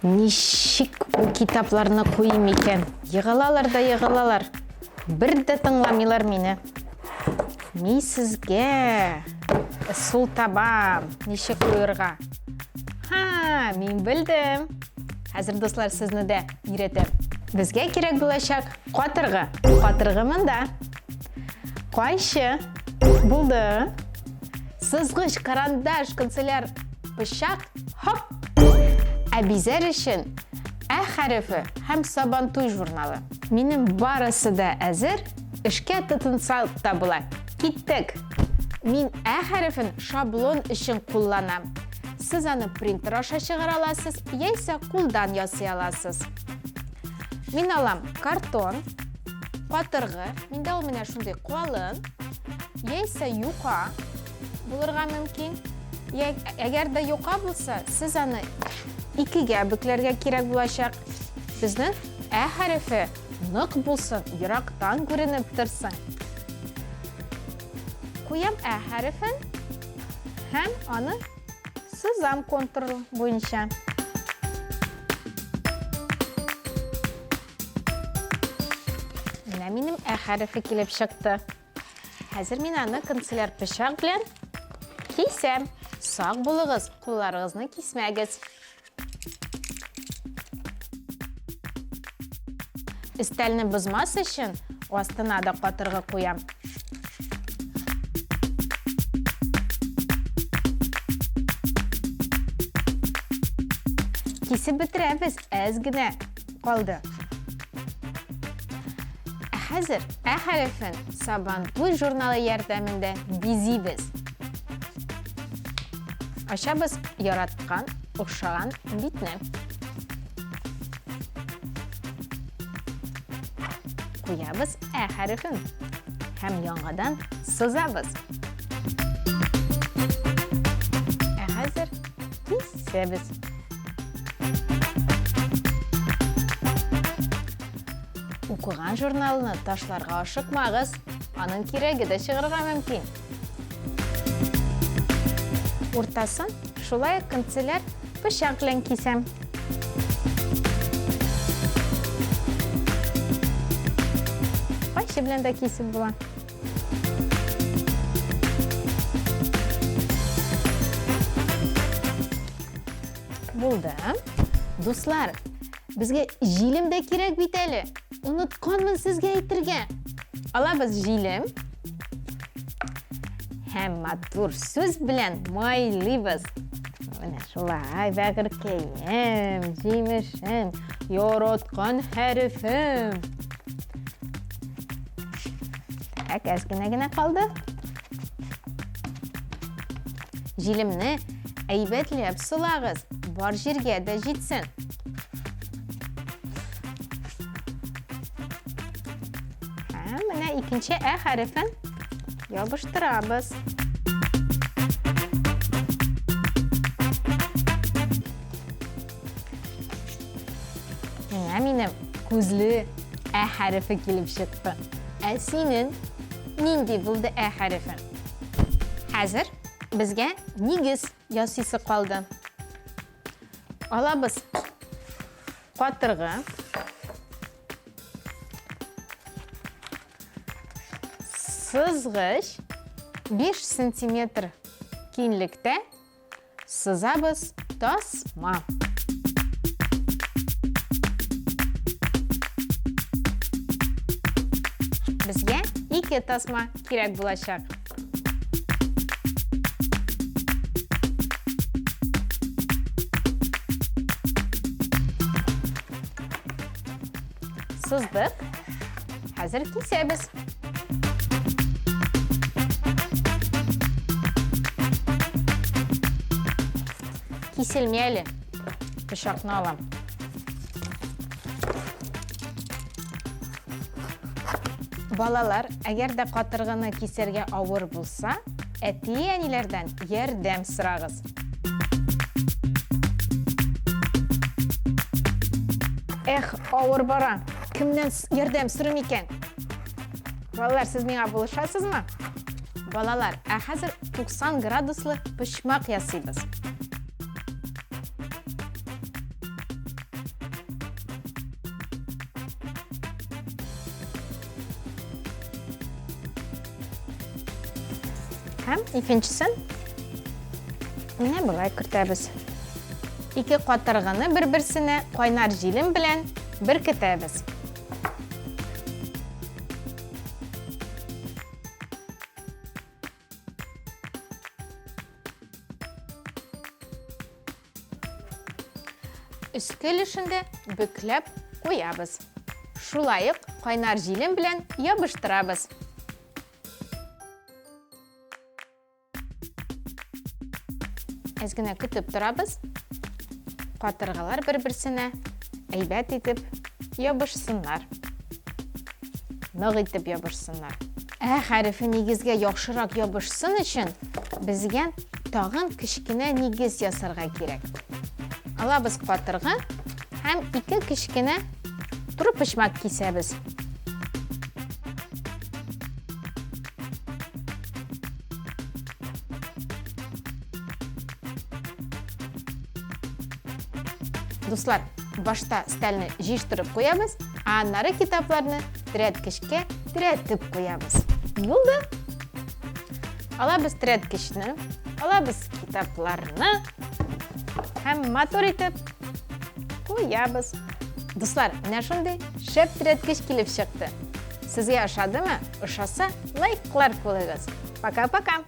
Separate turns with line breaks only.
Ничек бу китапларны куйыйм икән? Егылалар да егылалар. Бер дә тыңламыйлар мине. Мин сезгә ысул табам, ничек куерга. Ха, мин белдем. Хәзер, дуслар, сезне дә өйрәтәм. Безгә кирәк булачак катыргы. Катыргы монда. Кайчы. Булды. Сызгыч, карандаш, канцеляр, пычак. Хоп! Ә бизәр өчен Ә хәрефе һәм Сабантуй журналы. Минем барысы да әзер, эшкә тотынса та була. Киттек! Мин Ә хәрефен шаблон өчен кулланам. Сез аны принтер аша чыгара аласыз, яисә кулдан ясый аласыз. Мин алам картон, катыргы, миндә ул менә шундый калын, яисә юка булырга мөмкин. Әгәр дә юка булса, сез аны икегә бөкләргә кирәк булачак. Безнең Ә хәрефе нык булсын, ерактан күренеп торсын. Куям Ә хәрефен һәм аны сызам контур буенча. Менә минем Ә хәрефе килеп чыкты. Хәзер мин аны канцеляр пычак белән кисәм. Сак булыгыз, кулларыгызны кисмәгез. Өстәлне бозмас өчен астына да катыргы куям. Кисеп бетерәбез, әз генә калды. Ә хәзер Ә хәрефен Сабантуй журналы ярдәмендә бизибез. Ачабыз яраткан, охшаган битне. Куябыз Ә хәрефен һәм яңадан сызабыз. Ә хәзер кисәбез. Укыган журналны ташларга ашыкмагыз, аның кирәге дә чыгарга мөмкин. Уртасын шулай ук канцеляр пычак белән кисәм. Кайчы белән дә кисеп була. Булды. Дуслар, безгә җилем дә кирәк бит әле. Онытканмын сезгә әйтергә. Алабыз җилем. Һәм матур сүз белән майлыйбыз. Менә шулай, бәгырькәем, җимешем, яраткан хәрефем. Так, әз генә генә калды. Җилемне әйбәтләп сылагыз, бар җиргә дә җитсен. Һәм менә икенче ә хәрефен ябыштырабыз. Менә минем күзле ә хәрефе килеп чыкты. Ә синең нинди булды ә хәрефе? Хәзер безгә нигез ясыйсы калды. Алабыз катыргы. Сызгыч 5 сантиметр киңлектә Сызабыз тасма. Безгә ике тасма кирәк булачак. Сыздык. Хәзер кисәбез. Киселми әле. Пычакны алам. Балалар, әгәр дә катыргыны кисәргә авыр булса, әти-әниләрдән ярдәм сорагыз. Эх, авыр бара. Кемнән ярдәм сорыйм икән? Балалар, сез миңа булышасызмы? Балалар, ә хәзер 90 градуслы почмак ясыйбыз. Һәм икенчесен менә болай кертәбез. Ике катыргыны бер-берсенә кайнар җилем белән беркетәбез. Өске өлешен дә бөкләп куябыз. Шулай ук кайнар җилем белән ябыштырабыз. Әз генә көтеп торабыз. Катыргылар бер-берсенә әйбәт итеп ябышсыннар. Нык итеп ябышсыннар. Ә хәрефе нигезгә яхшырак ябышсын өчен безгә тагын кечкенә нигез ясарга кирәк. Алабыз катыргы һәм ике кечкенә турыпочмак кисәбез. Дуслар, башта стәлне җыештырып куябыз, ә аннары китапларны терәткечкә терәтеп куябыз. Булды. Алабыз терәткечне, алабыз китапларны һәм матур итеп куябыз. Дуслар, менә шундый шәп терәткеч килеп чыкты. Сезгә ошадымы? Ошаса, лайклар куегыз. Пока-пока!